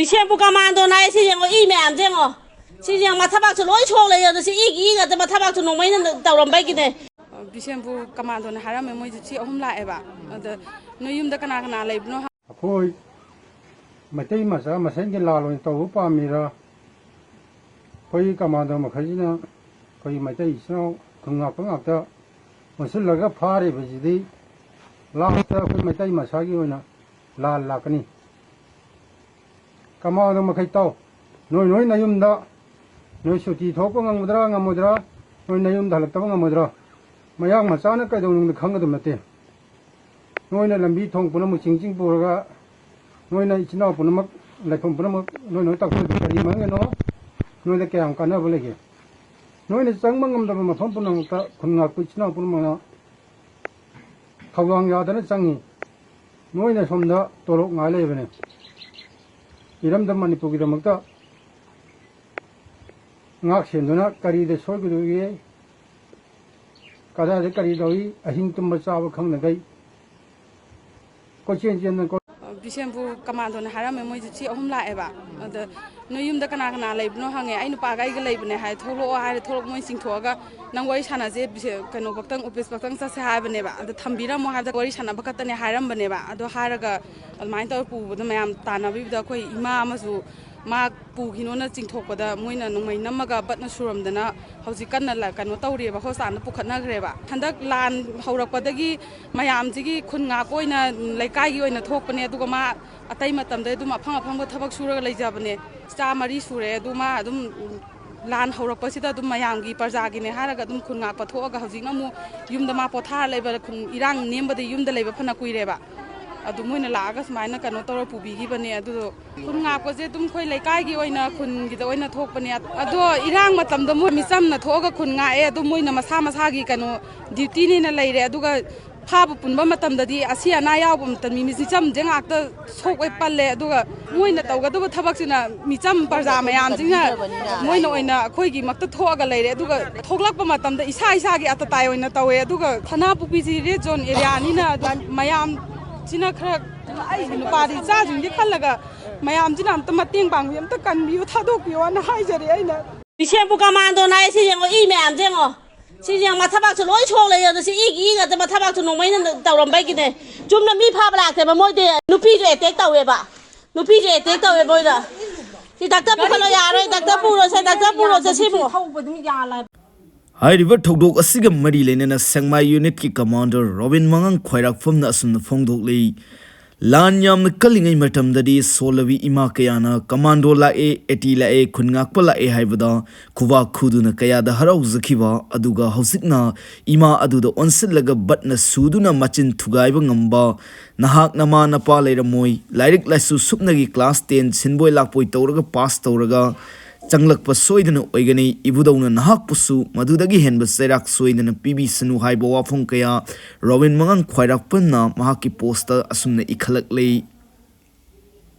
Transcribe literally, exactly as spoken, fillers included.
ꯕꯤꯁꯦꯝꯄꯨꯔ ꯀꯃꯥꯟꯗꯣꯅ ꯍꯥꯏꯁꯤ ꯌꯦꯡꯉꯣ, ꯏ ꯃꯌꯥꯝꯁꯦ ꯌꯦꯡꯉꯣ꯫ ꯁꯤ ꯌꯦꯡꯉꯣ, ꯃꯊꯕꯥꯛꯁꯨ ꯂꯣꯏ ꯁꯣꯛ ꯂꯩ꯫ ꯑꯗꯣ ꯁꯤ ꯏꯒꯤ ꯏ ꯉꯥꯛꯇ, ꯃꯊꯕꯥꯛꯁꯨ ꯅꯣꯡꯃꯩꯅ ꯇꯧꯔꯝꯕꯒꯤꯅꯦ꯫ ꯕꯤꯁꯦꯝꯄꯨꯔ ꯀꯃꯥꯟꯗꯣꯅ ꯍꯥꯏꯔꯝꯃꯦ, ꯃꯣꯏꯁꯦ ꯁꯤ ꯑꯍꯨꯝ ꯂꯥꯛꯑꯦꯕ꯫ ꯑꯗ ꯅꯣꯏ ꯌꯨꯝꯗ ꯀꯅꯥ ꯀꯅꯥ ꯂꯩꯕꯅꯣ? ꯑꯩꯈꯣꯏ ꯃꯩꯇꯩ ꯃꯆꯥ ꯃꯁꯦꯟꯒꯤ ꯂꯥꯜ ꯑꯣꯏꯅ ꯇꯧꯕ ꯄꯥꯝꯃꯤꯔꯥ? ꯑꯩꯈꯣꯏꯒꯤ ꯀꯃꯥꯟꯗꯣ ꯃꯈꯩꯁꯤꯅ ꯑꯩꯈꯣꯏꯒꯤ ꯃꯩꯇꯩ ꯏꯆꯤꯟ ꯏꯅꯥꯎ ꯈꯨꯟ ꯉꯥꯛꯄ ꯉꯥꯛꯇ ꯑꯣꯟꯁꯤꯜꯂꯒ ꯐꯥꯔꯤꯕꯁꯤꯗꯤ ꯂꯥꯁꯇ ꯑꯩꯈꯣꯏ ꯃꯩꯇꯩ ꯃꯁꯥꯒꯤ ꯑꯣꯏꯅ ꯂꯥꯜ ꯂꯥꯛꯀꯅꯤ꯫ ꯀꯃꯥꯟꯗꯣ ꯃꯈꯩ ꯇꯥꯎ, ꯅꯣꯏ ꯅꯣꯏ ꯅꯌꯨꯝꯗ ꯅꯣꯏ ꯁꯨꯇꯤ ꯊꯣꯛꯄ ꯉꯝꯒꯗ꯭ꯔꯥ ꯉꯝꯃꯣꯏꯗ꯭ꯔꯥ, ꯅꯣꯏ ꯅꯌꯨꯝꯗ ꯍꯜꯂꯛꯇꯕ ꯉꯝꯃꯣꯏꯗ꯭ꯔꯥ? ꯃꯌꯥꯡ ꯃꯆꯥꯅ ꯀꯩꯗꯧꯅꯨꯡꯗ ꯈꯪꯒꯗꯕ ꯅꯠꯇꯦ꯫ ꯅꯣꯏꯅ ꯂꯝꯕꯤ ꯊꯣꯡ ꯄꯨꯝꯅꯃꯛ ꯆꯤꯡ ꯆꯤꯡ ꯄꯨꯔꯒ, ꯅꯣꯏꯅ ꯏꯆꯤꯟ ꯏꯅꯥꯎ ꯄꯨꯝꯅꯃꯛ, ꯂꯩꯐꯝ ꯄꯨꯝꯅꯃꯛ ꯅꯣꯏ ꯅꯣꯏ ꯇꯧꯊꯣꯛꯏꯗꯨ ꯀꯔꯤ ꯃꯔꯝꯒꯤꯅꯣ? ꯅꯣꯏꯗ ꯀꯌꯥꯝ ꯀꯥꯟꯅꯕ ꯂꯩꯒꯦ? ꯅꯣꯏꯅ ꯆꯪꯕ ꯉꯝꯗꯕ ꯃꯐꯝ ꯄꯨꯝꯅꯃꯛꯇ ꯈꯨꯟ ꯉꯥꯛꯄ ꯏꯆꯤꯟ ꯏꯅꯥꯎ ꯄꯨꯝꯅꯃꯛꯅ ꯊꯧꯗꯥꯡ ꯌꯥꯗꯅ ꯆꯪꯉꯤ꯫ ꯅꯣꯏꯅ ꯁꯣꯝꯗ ꯇꯣꯂꯣꯞ ꯉꯥꯏ ꯂꯩꯕꯅꯦ꯫ ꯏꯔꯝꯗꯝ ꯃꯅꯤꯄꯨꯔꯒꯤꯗꯃꯛꯇ ꯉꯥꯛ ꯁꯦꯟꯗꯨꯅ ꯀꯔꯤꯗ ꯁꯣꯏꯒꯗꯧꯔꯤꯒꯦ? ꯀꯗꯥꯏꯗ ꯀꯔꯤ ꯇꯧꯏ? ꯑꯍꯤꯡ ꯇꯨꯝꯕ ꯆꯥꯕ ꯈꯪꯗꯈꯩ ꯀꯣꯏꯆꯦꯟ ꯆꯦꯟꯗꯅ ꯀꯣ- ꯕꯤꯁꯦꯝꯄꯨꯔ ꯀꯃꯥꯟꯗꯣꯅ ꯍꯥꯏꯔꯝꯃꯦ, ꯃꯣꯏꯁꯦ ꯁꯤ ꯑꯍꯨꯝ ꯂꯥꯛꯑꯦꯕ꯫ ꯑꯗ ꯅꯣꯏ ꯌꯨꯝꯗ ꯀꯅꯥ ꯀꯅꯥ ꯂꯩꯕꯅꯣ ꯍꯪꯉꯦ꯫ ꯑꯩ ꯅꯨꯄꯥꯒ ꯑꯩꯒ ꯂꯩꯕꯅꯦ ꯍꯥꯏ꯫ ꯊꯣꯛꯂꯛꯑꯣ ꯍꯥꯏꯔꯦ, ꯊꯣꯛꯂꯛ ꯃꯣꯏ ꯆꯤꯡꯊꯣꯛꯑꯒ ꯅꯪ ꯋꯥꯔꯤ ꯁꯥꯟꯅꯁꯦ, ꯕꯤꯁꯦ-, ꯀꯩꯅꯣ ꯐꯛꯇꯪ, ꯑꯣꯐꯤꯁ ꯐꯛꯇꯪ ꯆꯠꯁꯦ ꯍꯥꯏꯕꯅꯦꯕ꯫ ꯑꯗ ꯊꯝꯕꯤꯔꯝꯃꯣ ꯍꯥꯏꯕꯗ ꯋꯥꯔꯤ ꯁꯥꯟꯅꯕ ꯈꯛꯇꯅꯦ ꯍꯥꯏꯔꯝꯕꯅꯦꯕ꯫ ꯑꯗꯣ ꯍꯥꯏꯔꯒ ꯑꯗꯨꯃꯥꯏꯅ ꯇꯧꯔ ꯄꯨꯕꯗ ꯃꯌꯥꯝ ꯇꯥꯟꯅꯕꯤꯕꯗ ꯑꯩꯈꯣꯏ ꯏꯃꯥ ꯑꯃꯁꯨ ꯃꯥ ꯄꯨꯈꯤꯅꯣꯅ ꯆꯤꯡꯊꯣꯛꯄꯗ ꯃꯣꯏꯅ ꯅꯣꯡꯃꯩ ꯅꯝꯃꯒ ꯕꯠꯅ ꯁꯨꯔꯝꯗꯅ ꯍꯧꯖꯤꯛ ꯀꯟꯅ ꯂ-, ꯀꯩꯅꯣ ꯇꯧꯔꯤꯑꯕ, ꯍꯣꯁꯄꯤꯇꯥꯜꯗ ꯄꯨꯈꯠꯅꯈ꯭ꯔꯦꯕ꯫ ꯍꯟꯗꯛ ꯂꯥꯟ ꯍꯧꯔꯛꯄꯗꯒꯤ ꯃꯌꯥꯝꯁꯤꯒꯤ ꯈꯨꯟ ꯉꯥꯛꯄ ꯑꯣꯏꯅ ꯂꯩꯀꯥꯏꯒꯤ ꯑꯣꯏꯅ ꯊꯣꯛꯄꯅꯦ, ꯑꯗꯨꯒ ꯃꯥ ꯑꯇꯩ ꯃꯇꯝꯗ ꯑꯗꯨꯝ ꯑꯐꯪ ꯑꯐꯪꯕ ꯊꯕꯛ ꯁꯨꯔꯒ ꯂꯩꯖꯕꯅꯦ꯫ ꯏꯆꯥ ꯃꯔꯤ ꯁꯨꯔꯦ, ꯑꯗꯨ ꯃꯥ ꯑꯗꯨꯝ ꯂꯥꯟ ꯍꯧꯔꯛꯄꯁꯤꯗ ꯑꯗꯨꯝ ꯃꯌꯥꯝꯒꯤ ꯄ꯭ꯔꯖꯥꯒꯤꯅꯦ ꯍꯥꯏꯔꯒ ꯑꯗꯨꯝ ꯈꯨꯟ ꯉꯥꯛꯄ ꯊꯣꯛꯑꯒ ꯍꯧꯖꯤꯛꯅ ꯑꯃꯨꯛ ꯌꯨꯝꯗ ꯃꯥ ꯄꯣꯊꯥꯔ ꯂꯩꯕ, ꯈꯨꯟ ꯏꯔꯥꯡ ꯅꯦꯝꯕꯗꯒꯤ ꯌꯨꯝꯗ ꯂꯩꯕ ꯐꯅ ꯀꯨꯏꯔꯦꯕ꯫ ꯑꯗꯨ ꯃꯣꯏꯅ ꯂꯥꯛꯑꯒ ꯁꯨꯃꯥꯏꯅ ꯀꯩꯅꯣ ꯇꯧꯔ ꯄꯨꯕꯤꯈꯤꯕꯅꯦ꯫ ꯑꯗꯨꯗꯣ ꯈꯨꯟ ꯉꯥꯛꯄꯁꯦ ꯑꯗꯨꯝ ꯑꯩꯈꯣꯏ ꯂꯩꯀꯥꯏꯒꯤ ꯑꯣꯏꯅ, ꯈꯨꯟꯒꯤꯗ ꯑꯣꯏꯅ ꯊꯣꯛꯄꯅꯦ꯫ ꯑꯗꯣ ꯏꯔꯥꯡ ꯃꯇꯝꯗ ꯃꯣꯏ ꯃꯤꯆꯝꯅ ꯊꯣꯛꯑꯒ ꯈꯨꯟ ꯉꯥꯛꯑꯦ꯫ ꯑꯗꯨ ꯃꯣꯏꯅ ꯃꯁꯥ ꯃꯁꯥꯒꯤ ꯀꯩꯅꯣ ꯗ꯭ꯌꯨꯇꯤꯅꯦꯅ ꯂꯩꯔꯦ꯫ ꯑꯗꯨꯒ ꯐꯥꯕ ꯄꯨꯟꯕ ꯃꯇꯝꯗꯗꯤ ꯑꯁꯤ ꯑꯅꯥ ꯌꯥꯎꯕ ꯃꯇꯝꯗ ꯃꯤ ꯃꯤꯆꯝꯁꯦ ꯉꯥꯛꯇ ꯁꯣꯛꯑꯦ, ꯄꯜꯂꯦ꯫ ꯑꯗꯨꯒ ꯃꯣꯏꯅ ꯇꯧꯒꯗꯕ ꯊꯕꯛꯁꯤꯅ ꯃꯤꯆꯝ ꯄ꯭ꯔꯖꯥ ꯃꯌꯥꯝꯁꯤꯅ ꯃꯣꯏꯅ ꯑꯣꯏꯅ ꯑꯩꯈꯣꯏꯒꯤꯃꯛꯇ ꯊꯣꯛꯑꯒ ꯂꯩꯔꯦ꯫ ꯑꯗꯨꯒ ꯊꯣꯛꯂꯛꯄ ꯃꯇꯝꯗ ꯏꯁꯥ ꯏꯁꯥꯒꯤ ꯑꯇꯇꯥꯏ ꯑꯣꯏꯅ ꯇꯧꯋꯦ꯫ ꯑꯗꯨꯒ ꯁꯅꯥꯄꯨꯈ꯭ꯔꯤꯁꯤ ꯔꯦꯗ ꯖꯣꯟ ꯑꯦꯔꯤꯌꯥꯅꯤꯅ ꯑꯗꯨꯝ ꯃꯌꯥꯝꯁꯤꯅ ꯈꯔ, ꯑꯩꯒꯤ ꯅꯨꯄꯥꯗꯤ ꯏꯆꯥꯁꯤꯡꯁꯦ ꯈꯜꯂꯒ ꯃꯌꯥꯝꯁꯤꯅ ꯑꯝꯇ ꯃꯇꯦꯡ ꯄꯥꯡꯕꯤꯌꯨ, ꯑꯝꯇ ꯀꯟꯕꯤꯌꯨ, ꯊꯥꯗꯣꯛꯄꯤꯌꯣꯅ ꯍꯥꯏꯖꯔꯤ ꯑꯩꯅ꯫ ꯕꯤꯁꯦꯝꯄꯨꯔ ꯀꯃꯥꯟꯗꯣꯅ ꯍꯥꯏꯁꯤ ꯌꯦꯡꯉꯣ, ꯏ ꯃꯌꯥꯝꯁꯦ ꯌꯦꯡꯉꯣ꯫ ꯁꯤ ꯌꯦꯡꯉꯣ, ꯃꯊꯕꯥꯛꯁꯨ ꯂꯣꯏ ꯁꯣꯛꯂꯦ꯫ ꯑꯗꯣ ꯁꯤ ꯏꯒꯤ ꯏ ꯉꯥꯛꯇ, ꯃꯊꯕꯥꯛꯁꯨ ꯅꯣꯡꯃꯩꯅ ꯇꯧꯔꯝꯕꯒꯤꯅꯦ꯫ ꯆꯨꯝꯅ ꯃꯤ ꯐꯥꯕ ꯂꯥꯛꯇꯦꯕ, ꯃꯣꯏꯗꯤ ꯅꯨꯄꯤꯁꯨ ꯑꯦꯇꯦꯛ ꯇꯧꯋꯦꯕ꯫ ꯅꯨꯄꯤꯁꯦ ꯑꯦꯇꯦꯛ ꯇꯧꯋꯦ ꯃꯣꯏꯗ꯫ ꯁꯤ ꯗꯥꯛꯇꯔ ꯄꯨꯈꯠꯂꯣ, ꯌꯥꯔꯣꯏ, ꯗꯥꯛꯇꯔ ꯄꯨꯔꯣꯁꯦ, ꯗꯥꯛꯇꯔ ꯄꯨꯔꯣꯁꯦ ꯁꯤꯕꯨ꯫ ꯍꯧꯕꯗꯨꯝ ꯌꯥꯜꯂꯦ꯫ ꯍꯥꯏꯔꯤꯕ ꯊꯧꯗꯣꯛ ꯑꯁꯤꯒ ꯃꯔꯤ ꯂꯩꯅꯅ ꯁꯦꯛꯃꯥꯏ ꯌꯨꯅꯤꯠꯀꯤ ꯀꯃꯥꯟꯗꯔ ꯔꯣꯕꯤꯟ ꯃꯉꯥꯡ ꯈ꯭ꯋꯥꯏꯔꯥꯛꯄꯝꯅ ꯑꯁꯨꯝꯅ ꯐꯣꯡꯗꯣꯛꯂꯤ, ꯂꯥꯟ ꯌꯥꯝꯅ ꯀꯜꯂꯤꯉꯩ ꯃꯇꯝꯗꯗꯤ ꯁꯣꯜꯂꯕꯤ ꯏꯃꯥ ꯀꯌꯥꯅ ꯀꯃꯥꯟꯗꯣ ꯂꯥꯛꯑꯦ, ꯑꯦꯇꯤ ꯂꯥꯛꯑꯦ, ꯈꯨꯟ ꯉꯥꯛꯄ ꯂꯥꯛꯑꯦ ꯍꯥꯏꯕꯗ ꯈꯨꯕꯥꯛ ꯈꯨꯗꯨꯅ ꯀꯌꯥꯗ ꯍꯔꯥꯎꯖꯈꯤꯕ, ꯑꯗꯨꯒ ꯍꯧꯖꯤꯛꯅ ꯏꯃꯥ ꯑꯗꯨꯗ ꯑꯣꯟꯁꯤꯜꯂꯒ ꯕꯠꯅ ꯁꯨꯗꯨꯅ ꯃꯆꯤꯟ ꯊꯨꯒꯥꯏꯕ ꯉꯝꯕ ꯅꯍꯥꯛ ꯅꯃꯥ ꯅꯄꯥ ꯂꯩꯔꯝꯃꯣꯏ, ꯂꯥꯏꯔꯤꯛ ꯂꯥꯏꯁꯨ ꯁꯨꯞꯅꯒꯤ ꯀ꯭ꯂꯥꯁ ꯇꯦꯟ ꯁꯤꯟꯕꯣꯏ ꯂꯥꯛꯄꯣꯏ ꯇꯧꯔꯒ ꯄꯥꯁ ꯇꯧꯔꯒ ꯆꯪꯂꯛꯄ ꯁꯣꯏꯗꯅ ꯑꯣꯏꯒꯅꯤ꯫ ꯏꯕꯨꯙꯧꯅ ꯅꯍꯥꯛꯄꯨꯁꯨ ꯃꯗꯨꯗꯒꯤ ꯍꯦꯟꯕ ꯆꯩꯔꯥꯛ ꯁꯣꯏꯗꯅ ꯄꯤꯕꯤꯁꯅꯨ ꯍꯥꯏꯕ ꯋꯥꯐꯝ ꯀꯌꯥ ꯔꯣꯕꯤꯟ ꯃꯉꯥꯡ ꯈ꯭ꯋꯥꯏꯔꯥꯛꯄꯝꯅ ꯃꯍꯥꯛꯀꯤ ꯄꯣꯁꯇ ꯑꯁꯨꯝꯅ ꯏꯈꯠꯂꯛꯂꯤ꯫